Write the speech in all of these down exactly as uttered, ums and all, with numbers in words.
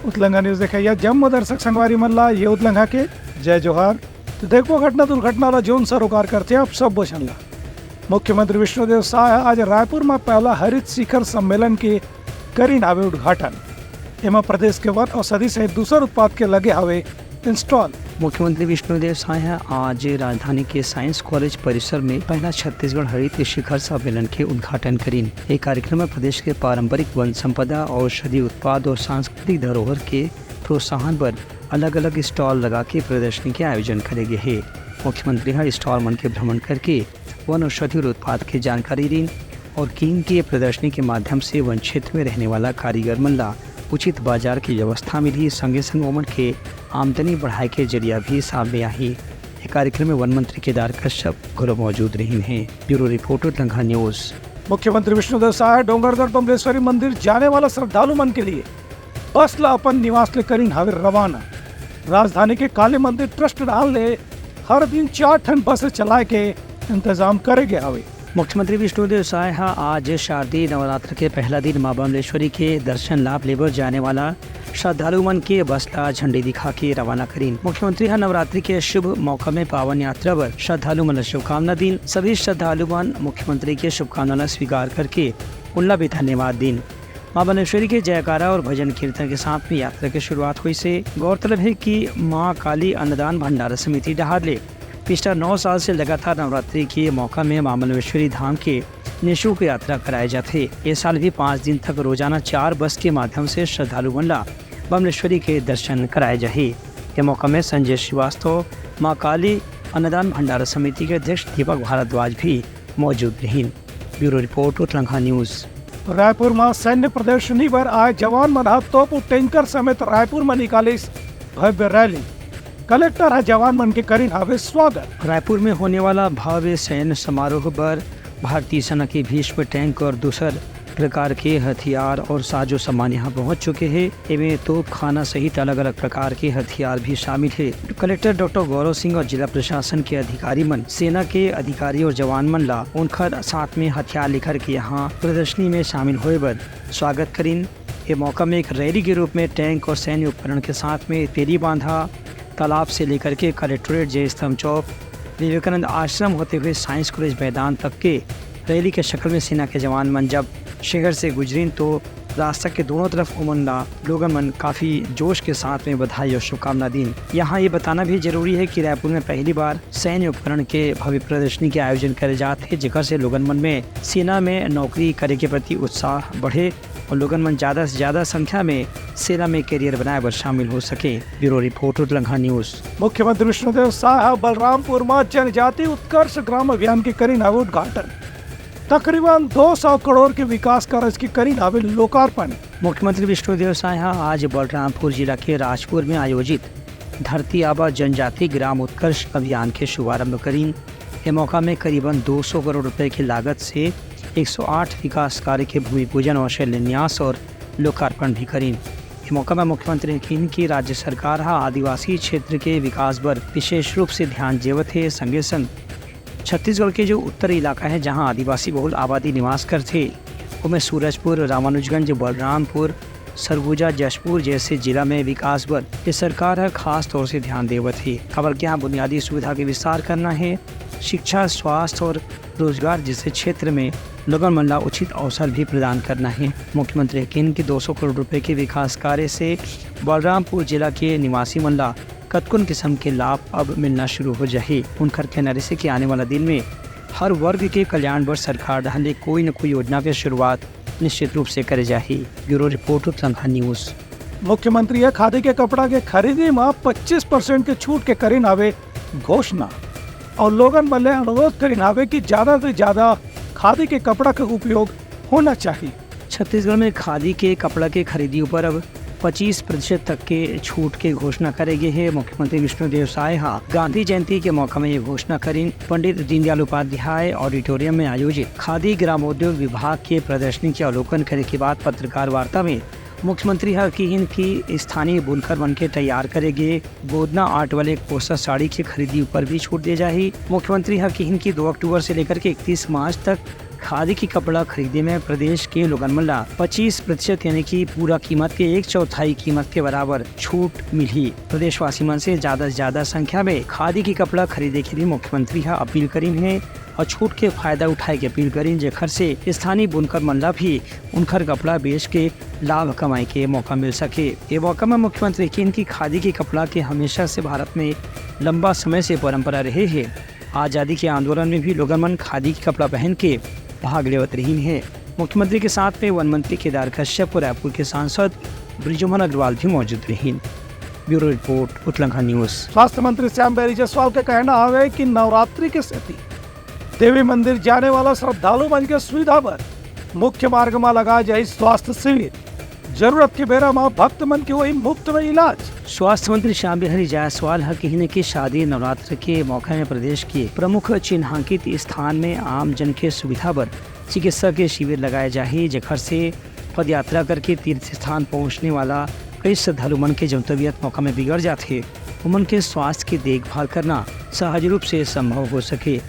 उतलंघा news देखइया जम्मो दर्शक संगवारी मन ला ये उतलंघा के जय जोहार। तो देखो घटना दुर्घटना ला जोन सरोकार करथे आप सब बोझन ला। मुख्यमंत्री विष्णुदेव साय आज रायपुर में पहला हरित शिखर सम्मेलन के करीन हावे उद्घाटन। एमा प्रदेश के वन औषधि सहित दूसर उत्पाद के लगे हावे स्टॉल। मुख्यमंत्री विष्णुदेव साय ह आज राजधानी के साइंस कॉलेज परिसर में पहला छत्तीसगढ़ हरित शिखर सम्मेलन के उद्घाटन करीन। ये कार्यक्रम में प्रदेश के पारंपरिक वन संपदा, औषधि उत्पाद और सांस्कृतिक धरोहर के प्रोत्साहन बर अलग-अलग स्टॉल लगा के प्रदर्शनी के आयोजन करे गे हे। मुख्यमंत्री ह स्टॉल मन के भ्रमण करके वन औषधि और उत्पाद के जानकारी दीन और किहिन कि ये प्रदर्शनी के माध्यम से वन क्षेत्र में रहने वाला कारीगर मन ला उचित बाजार की व्यवस्था मिलही, संगे संग ओमन के आमदनी बढ़ाए के जरिया भी सामने आही। ये कार्यक्रम में वन मंत्री केदार कश्यप घलो मौजूद रहिन हे। Bureau report, Utlangha news. मुख्यमंत्री विष्णुदेव साय डोंगरगढ़ बमलेश्वरी मंदिर जाने वाला श्रद्धालु मन के लिए बस ला अपन निवास ले करीन हावे रवाना। राजधानी के काली मंदिर ट्रस्ट डाल ले हर दिन चार ठन बस चलाए के इंतजाम करे गे हावे। मुख्यमंत्री विष्णुदेव साय ह आज शारदीय नवरात्र के पहला दिन मां बमलेश्वरी के दर्शन लाभ लेबर जाने वाला श्रद्धालु मन के बस ला झंडी दिखा के रवाना करीन। मुख्यमंत्री ह नवरात्रि के शुभ मौका में पावन यात्रा बर श्रद्धालु मन ला शुभकामना दीन। सभी श्रद्धालु मन मुख्यमंत्री के शुभकामना ला स्वीकार करके उनला भी धन्यवाद दीन। मां बमलेश्वरी के जयकारा और भजन कीर्तन के साथ में यात्रा के शुरुआत होइस हे। गौरतलब हे कि मां काली अन्नदान भंडारा समिति डहार ले पिछला नौ साल से लगातार नवरात्रि के मौका में मां बमलेश्वरी धाम के निशुल्क यात्रा कराए जाथे। ये साल भी पाँच दिन तक रोजाना चार बस के माध्यम से श्रद्धालु मन ला बमलेश्वरी के दर्शन कराए जाही। ये मौका में संजय श्रीवास्तव, मां काली अन्नदान भंडारा समिति के अध्यक्ष दीपक भारद्वाज भी मौजूद रहिन। Bureau report, Utlangha news. Raipur में सैन्य प्रदर्शनी पर आए जवान मन ह तोप अउ टैंकर समेत रायपुर में निकालिस भव्य रैली। कलेक्टर ह जवान मन के करीन हावे स्वागत। रायपुर में होने वाला भव्य सैन्य समारोह बर भारतीय सेना के भीष्म टैंक और दूसर प्रकार के हथियार और साजो सामान यहाँ पहुँच चुके हे। एमे तोपखाना सहित अलग-अलग प्रकार के हथियार भी शामिल हे। कलेक्टर डॉक्टर गौरव सिंह और जिला प्रशासन के अधिकारी मन सेना के अधिकारी और जवान मन ला उनखर साथ में हथियार लेकर के यहाँ प्रदर्शनी में शामिल होए बर स्वागत करिन। ये मौका में एक रैली के रूप में टैंक और सैन्य उपकरण के साथ में तेली बांधा तालाब से लेकर के कलेक्ट्रेट, जय स्तंभ चौक, विवेकानंद आश्रम होते हुए साइंस कॉलेज मैदान तक के रैली के शक्ल में सेना के जवान मन जब शहर से गुजरिन तो रास्ता के दोनों तरफ उमन ला लोगन मन काफी जोश के साथ में बधाई और शुभकामना दीन। यहाँ ये बताना भी जरूरी है कि रायपुर में पहली बार सैन्य उपकरण के भव्य प्रदर्शनी के आयोजन करे जात हे, जेकर से लोगन मन में सेना में नौकरी करे के प्रति उत्साह बढ़े और लोगन मन ज्यादा से ज्यादा संख्या में सेना में कैरियर बनाए बर शामिल हो सके। Bureau report, Utlangha news. मुख्यमंत्री विष्णुदेव साय ह बलरामपुर म जनजाति उत्कर्ष ग्राम अभियान के करीन हावे उद्घाटन। तकरीबन दो सौ करोड़ के विकास कारज के करीन हावे लोकार्पण। मुख्यमंत्री विष्णुदेव साय ह आज बलरामपुर जिला के राजपुर में आयोजित धरती आबा जनजाति ग्राम उत्कर्ष अभियान के शुभारंभ करीन। ये मौका में करीबन दो सौ करोड़ रुपए की लागत से एक सौ आठ विकास कार्य के भूमि पूजन और शिलान्यास और लोकार्पण भी करीन। ये मौका में मुख्यमंत्री ने किहिन कि राज्य सरकार ह आदिवासी क्षेत्र के विकास बर विशेष रूप से ध्यान देवत हे। संगे संग छत्तीसगढ़ के जो उत्तरी इलाका है, जहां आदिवासी बहुल आबादी निवास करथे, ओमे सूरजपुर, रामानुजगंज, बलरामपुर, सरगुजा, जशपुर जैसे जिला में विकास बर ये सरकार ह खास तौर से ध्यान देवत हे, काबर के यहाँ बुनियादी सुविधा के विस्तार करना है, शिक्षा, स्वास्थ्य और रोजगार जैसे क्षेत्र में लोगन मन ला उचित अवसर भी प्रदान करना है। मुख्यमंत्री ह किहिन कि दो सौ करोड़ रुपए के विकास कार्य से बलरामपुर जिला के निवासी मन ला कतकोन किस्म के लाभ अब मिलना शुरू हो जाही। उनकर कहना रहिसे कि आने वाला दिन में हर वर्ग के कल्याण बर सरकार डहार ले कोई न कोई योजना के शुरुआत निश्चित रूप से करे जाही। Bureau report, Utlangha news. मुख्यमंत्री ह खादी के कपड़ा के खरीदी म पच्चीस परसेंट के छूट के करीन हावे घोषणा और लोगन मन ले अनुरोध करीन हावे कि ज्यादा से ज्यादा खादी के कपड़ा के उपयोग होना चाहिए। छत्तीसगढ़ में खादी के कपड़ा के खरीदी ऊपर अब पच्चीस प्रतिशत तक के छूट के घोषणा करे गे हे। मुख्यमंत्री विष्णुदेव साय ह गांधी जयंती के मौका में ये घोषणा करीन। पंडित दीनदयाल उपाध्याय ऑडिटोरियम में आयोजित खादी ग्रामोद्योग विभाग के प्रदर्शनी के अवलोकन करे के बाद पत्रकार वार्ता में मुख्यमंत्री ह किहिन कि स्थानीय बुनकर मन के तैयार करे गे गोदना आर्ट वाले कोसा साड़ी के खरीदी ऊपर भी छूट दे जाही। मुख्यमंत्री ह किहिन कि दो अक्टूबर से लेकर के इकतीस मार्च तक खादी के कपड़ा खरीदे में प्रदेश के लोगन मन ला पच्चीस प्रतिशत यानी कि पूरा कीमत के एक चौथाई कीमत के बराबर छूट मिलही। प्रदेशवासी मन से ज्यादा से ज्यादा संख्या में खादी के कपड़ा खरीदे के भी मुख्यमंत्री ह अपील करिन हे और छूट के फायदा उठाए के अपील करिन, जेखर से स्थानीय बुनकर मन ला भी उनकर कपड़ा बेच के लाभ कमाए के मौका मिल सके। ये मौका में मुख्यमंत्री किन की खादी के कपड़ा के हमेशा से भारत में लंबा समय से परंपरा रहे हे। आजादी के आंदोलन में भी लोगन मन खादी के कपड़ा पहन के भाग लेवत रहिन हे। मुख्यमंत्री के साथ में वन मंत्री केदार कश्यप और रायपुर के सांसद बृजमोहन अग्रवाल भी मौजूद रहिन। Bureau report, Utlangha news. स्वास्थ्य मंत्री श्याम बिहारी जायसवाल के कहना हवे कि नवरात्रि के सेती देवी मंदिर जाने वाला श्रद्धालु मन के सुविधा बर मुख्य मार्ग म लगाए जाही स्वास्थ्य शिविर। जरूरत के बेरा म भक्त मन के होही मुफ्त में इलाज। स्वास्थ्य मंत्री श्याम बिहारी जायसवाल ह कहिन कि शारदीय नवरात्र के मौका में प्रदेश के प्रमुख चिन्हांकित स्थान में आम जन के सुविधा बर चिकित्सा के शिविर लगाए जाही, जेखर से पदयात्रा करके तीर्थ स्थान पहुंचने वाला कई श्रद्धालु मन के जौन तबीयत मौका में बिगड़ जाथे, उमन के स्वास्थ्य के देखभाल करना सहज रूप से संभव हो सके।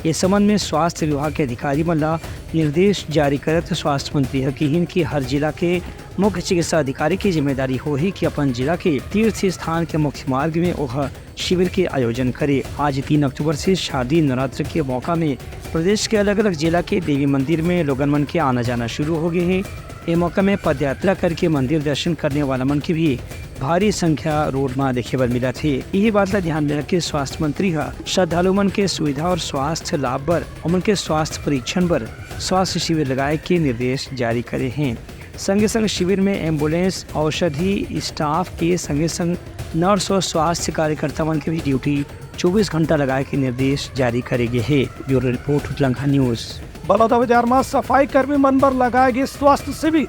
ए संबंध में स्वास्थ्य विभाग के अधिकारी मन ला निर्देश जारी करत स्वास्थ्य मंत्री ह किहिन कि हर जिला के मुख्य चिकित्सा अधिकारी की जिम्मेदारी होही कि अपन जिला के तीर्थ स्थान के मुख्य मार्ग में ओह शिविर के आयोजन करे। आज तीन अक्टूबर से शारदीय नवरात्र के मौका में प्रदेश के अलग-अलग जिला के देवी मंदिर में लोगन मन के आना-जाना शुरू हो गे हे। ए मौका में पदयात्रा करके मंदिर दर्शन करने वाला मन के भी भारी संख्या रोड म देखे बर मिलत हे। इही बात ला ध्यान में रख के स्वास्थ्य मंत्री ह श्रद्धालु मन के सुविधा और स्वास्थ्य लाभ बर, ओमन के स्वास्थ्य परीक्षण बर स्वास्थ्य शिविर लगाए के निर्देश जारी करे हे। संगे संग शिविर में एम्बुलेंस, औषधि, स्टाफ के संगे संग नर्स और स्वास्थ्य कार्यकर्ता मन के भी ड्यूटी चौबीस घंटा लगाए के निर्देश जारी करे गे हे। Bureau report, Utlangha news. Balodabazar म सफाई कर्मी मन बर लगाए गे स्वास्थ्य शिविर।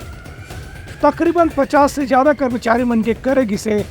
तकरीबन पचास से ज्यादा कर्मचारी मन के करे गिसे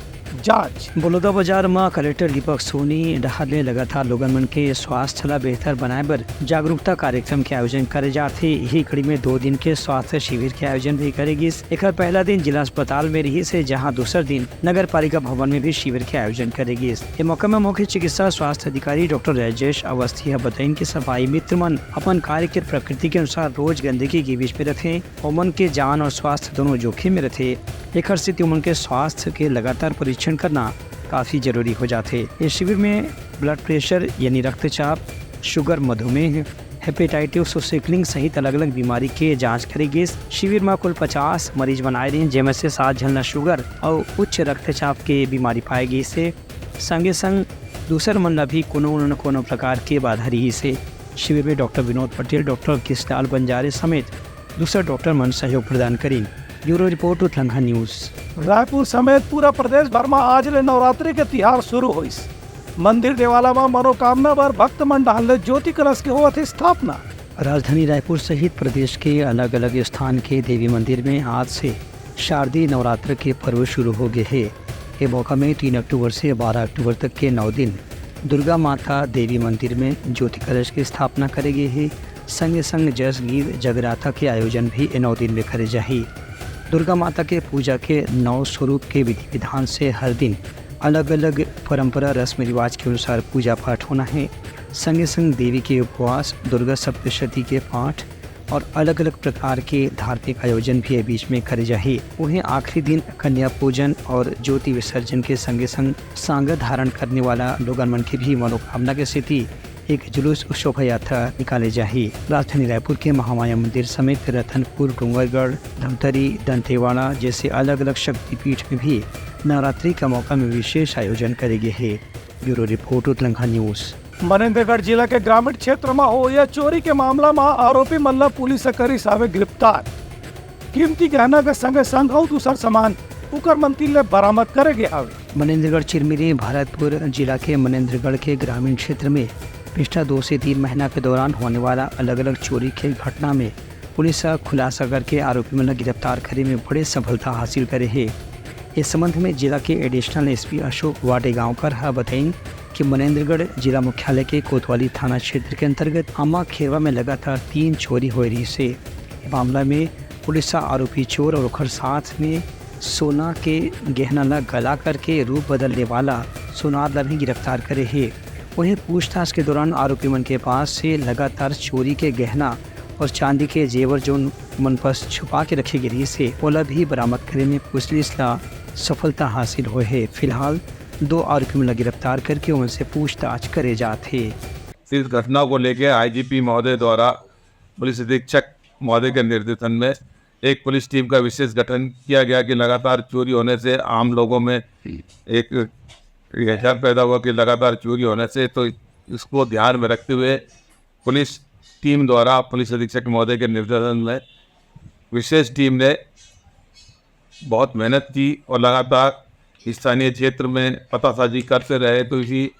जांच। बलौदाबाजार म कलेक्टर दीपक सोनी डहार ले लगातार लोगन मन के स्वास्थ्य ला बेहतर बनाए बर जागरूकता कार्यक्रम के आयोजन करे जात हे। इही कड़ी में दो दिन के स्वास्थ्य शिविर के आयोजन भी करे गिस। एकर पहला दिन जिला अस्पताल में रिहिस हे, जहां दूसर दिन नगर पालिका भवन में भी शिविर के आयोजन करे गिस। ए मौका में मुख्य चिकित्सा स्वास्थ्य अधिकारी डॉक्टर राजेश अवस्थी ह बताइन कि सफाई मित्र मन अपन कार्य के प्रकृति के अनुसार रोज गंदगी के बीच में रथे। ओमन के जान और स्वास्थ्य दोनों जोखिम में रथे। एखर सेती ओमन के स्वास्थ्य के लगातार परीक्षण करना काफी जरूरी हो जाथे। ये शिविर में ब्लड प्रेशर यानी रक्तचाप, शुगर, मधुमेह, हेपेटाइटिस और सिकलिंग सहित अलग-अलग बीमारी के जांच करे गिस। शिविर म कुल पचास मरीज मन आए रहिन, जेमे से सात झन ल शुगर अउ उच्च रक्तचाप के बीमारी पाए गिस हे। संगे संग दूसर मन ल भी कोनो न कोनो प्रकार के बाधा रिहिस हे। शिविर में डॉक्टर विनोद पटेल, डॉक्टर कृष्णलाल बंजारे समेत दूसर डॉक्टर मन सहयोग प्रदान करिन। Bureau report, Utlangha news. Raipur समेत पूरा प्रदेश भर म आज ले नवरात्रि के तिहार शुरू होइस। मंदिर देवाला म मनोकामना बर भक्त मन डहार ले ज्योति कलश के होवत हे स्थापना। राजधानी रायपुर सहित प्रदेश के अलग-अलग स्थान के देवी मंदिर में आज से शारदीय नवरात्र के पर्व शुरू हो गे हे। ए मौका में तीन अक्टूबर से बारह अक्टूबर तक के नौ दिन दुर्गा माता देवी मंदिर में ज्योति कलश के स्थापना करे गे हे। संगे संग जस गीत जगराता के आयोजन भी ए नौ दिन में करे जाही। दुर्गा माता के पूजा के नौ स्वरूप के विधि विधान से हर दिन अलग-अलग परंपरा रस्म रिवाज के अनुसार पूजा पाठ होना हे। संगे संग देवी के उपवास, दुर्गा सप्तशती के पाठ और अलग-अलग प्रकार के धार्मिक आयोजन भी ए बीच में करे जाही। उहें आखिरी दिन कन्या पूजन और ज्योति विसर्जन के संगे संग सांगा धारण करने वाला लोगन मन के भी मनोकामना के सेती एक जुलूस शोभा यात्रा निकाले जाही। राजधानी रायपुर के महामाया मंदिर समेत रतनपुर, डोंगरगढ़, धमतरी, दंतेवाड़ा जैसे अलग-अलग शक्तिपीठ में भी नवरात्रि का मौका में विशेष आयोजन करे गे हे। Bureau report, Utlangha news. Manendragarh जिला के ग्रामीण क्षेत्र म होवइया चोरी के मामला म आरोपी मन ल पुलिस ह करिस हावे गिरफ्तार। कीमती गहना के संगे संग अउ दूसर सामान उकर मन तीर ले बरामद करे गे हावे। मनेंद्रगढ़ चिरमिरी भरतपुर जिला के मनेंद्रगढ़ के ग्रामीण क्षेत्र में पिछला दो से तीन महीना के दौरान होने वाला अलग-अलग चोरी के घटना में पुलिस ह खुलासा करके आरोपी मन ल गिरफ्तार करे में बड़े सफलता हासिल करे हे। इस संबंध में जिला के एडिशनल एसपी अशोक वाडेगांवकर ह बताइन कि मनेंद्रगढ़ जिला मुख्यालय के कोतवाली थाना क्षेत्र के अंतर्गत अम्मा खेरवा में लगातार तीन चोरी होए रहिस हे। ये मामला में पुलिस ह आरोपी चोर और ओकर साथ में सोना के गहना ला गला करके रूप बदलने वाला सोनार ला भी गिरफ्तार करे हे। वहीं पूछताछ के दौरान आरोपी मन के पास से लगातार चोरी के गहना और चांदी के जेवर जोन मन पास छुपा के रखे गे रिहिस हे, ओला भी बरामद करे में पुलिस ला सफलता हासिल होए हे। फिलहाल दो आरोपी मन ला गिरफ्तार करके उनसे पूछताछ करे जात हे। इस घटना को लेके आईजीपी महोदय द्वारा पुलिस अधीक्षक महोदय के निर्देशन में एक पुलिस टीम का विशेष गठन किया गया कि लगातार चोरी होने से आम लोगों में एक ये डर पैदा हुआ कि लगातार चोरी होने से, तो इसको ध्यान में रखते हुए पुलिस टीम द्वारा, पुलिस अधीक्षक महोदय के निर्देशन में विशेष टीम ने बहुत मेहनत की और लगातार स्थानीय क्षेत्र में पतासाजी करते रहे। तो इसी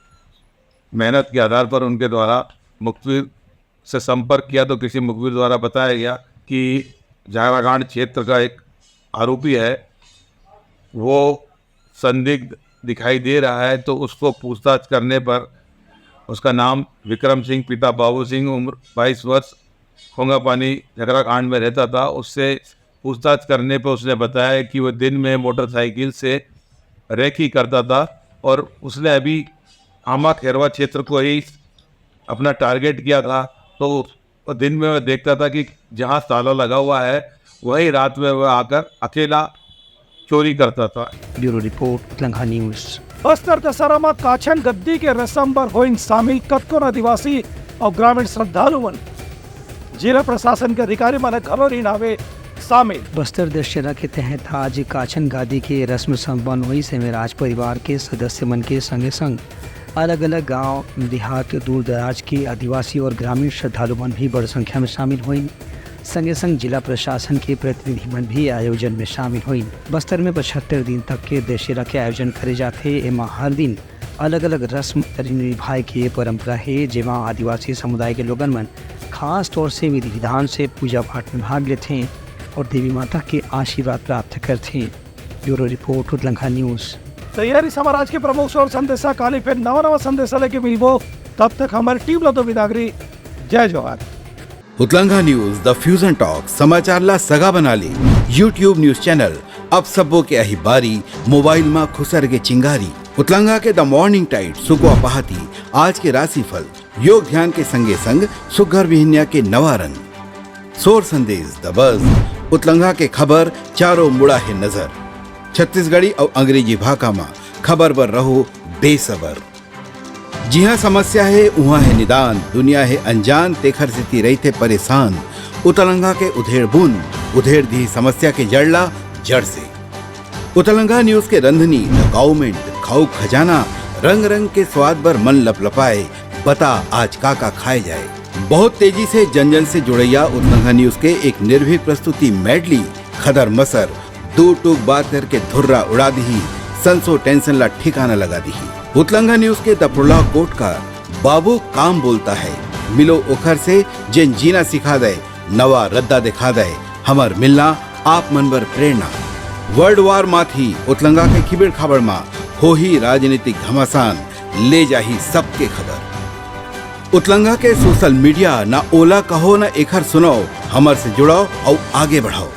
मेहनत के आधार पर उनके द्वारा मुखबिर से संपर्क किया तो किसी मुखबिर द्वारा बताया गया कि झारागांड क्षेत्र का एक आरोपी है, वो संदिग्ध दिखाई दे रहा है। तो उसको पूछताछ करने पर उसका नाम विक्रम सिंह, पिता बाबू सिंह, उम्र बाईस वर्ष, खोंगापानी झगड़ा कांड में रहता था। उससे पूछताछ करने पर उसने बताया कि वह दिन में मोटरसाइकिल से रेकी करता था और उसने अभी आमा खेरवा क्षेत्र को ही अपना टारगेट किया था। तो वो दिन में वह देखता था कि जहाँ ताला लगा हुआ है, वहीं रात में वह आकर अकेला चोरी करता था। Bureau report, Utlangha news. Bastar Dussehra म काछन गद्दी के रसम बर होइन शामिल कतकोन आदिवासी अउ ग्रामीण श्रद्धालु मन। जिला प्रशासन के अधिकारी मन घलो रिन हावे शामिल। बस्तर दशहरा के तहत आज काछन गद्दी के रस्म संपन्न होइस। एमे राज परिवार के सदस्य मन के संगे संग अलग-अलग गांव, देहात, दूर दराज के आदिवासी और ग्रामीण श्रद्धालु मन भी बड़ संख्या में शामिल होइन। संगे संग जिला प्रशासन के प्रतिनिधि मन भी आयोजन में शामिल होइन। बस्तर में पचहत्तर दिन तक के दशहरा के आयोजन करे जाथे। एमा हर दिन अलग-अलग रस्म रिन निभाए के परंपरा हे, जेमा आदिवासी समुदाय के लोगन मन खास तौर से विधि विधान से पूजा पाठ में भाग लेथें और देवी माता के आशीर्वाद प्राप्त करथें। Bureau report, Utlangha news. तैयारी समाराज के प्रमुख शोर संदेशा काली फेर नवा नवा संदेशा लेके मिलबो। तब तक हमर टीम ला दो बिदागरी। जय जोहार। उतलंघा न्यूज, द फ्यूजन टॉक, समाचार ला सगा बना ले। YouTube न्यूज चैनल अब सबो के अही बारी, मोबाइल मा खुसर के चिंगारी। उतलंघा के द मॉर्निंग टाइट, सुकवा पहाती, आज के राशिफल, योग ध्यान के संगे संग सुग्घर बिहनिया के नवा रंग। सोर संदेश, द बज, उतलंघा के खबर, चारों मुड़ा हे नजर। छत्तीसगढ़ी अउ अंग्रेजी भाखा मा खबर बर रहो बेसबर। जिहाँ समस्या हे, उहाँ हे निदान, दुनिया हे अनजान, तेखर सेती रहिथे परेशान। उतलंघा के उधेड़ बुन, उधेड़ दिही समस्या के जड़ ला जड़ से। उतलंघा न्यूज के रंधनी, द काउमेंट, खाऊ खजाना, रंग रंग के स्वाद बर मन लपलपाए, बता आज का का खाए जाए। बहुत तेजी से जन जन से जुड़ैया उतलंघा न्यूज के एक निर्भीक प्रस्तुति मेडली, खदर मसर, दू टूक बात करके धुर्रा उड़ा दिही, संसो टेंशन ला ठिकाना लगा दिही। उतलंघा न्यूज के द प्रोलॉग कोट का बाबू काम बोलता है, मिलो ओखर से जेन जीना सिखा दे, नवा रद्दा दिखा दे, हमर मिलना आप मन बर प्रेरणा। वर्ल्ड वार माथी उतलंघा के खिबिड़ खाबड़ मा होही राजनीतिक घमासान, ले जाही सबके खबर। उतलंघा के सोशल मीडिया, ना ओला कहो ना एखर सुनाओ, हमर से जुड़ाओ अउ आगे बढ़ाओ।